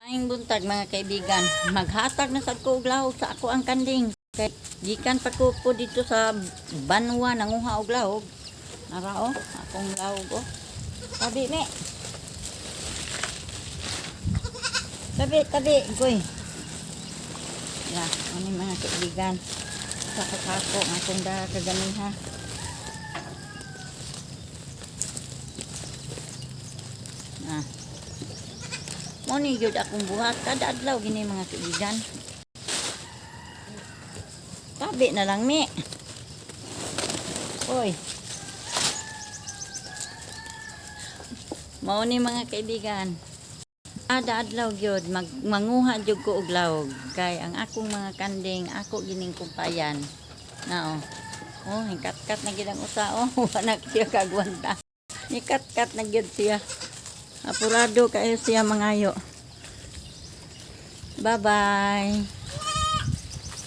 Maayong buntag, mga kaibigan. Maghatag na sad ko og lahog sa ako ang kanding. Kay gikan pa ko po dito sa Banwa nanguha og lahog. Nara oh, akong lahog oh. Tabi me. Tabi, tabi, goy. Ya, ano mga kaibigan. Sa kasako ang akong daha kaganiha. Ah. Mo ni gyud akong buhat kada adlaw gini, mga kaibigan. Tabi na lang mi. Oy. Mao ni, mga kaibigan. Kada adlaw gyud mag manguha gyud ko og lahog kay ang akong mga kanding ako gining kumpayan. Na oh. Oh, hingkat-kat na gyud ang usa oh. Wala na siya kagwanta. Nikat-kat na gyud siya. Apurado kayo siya mangayo. Bye-bye.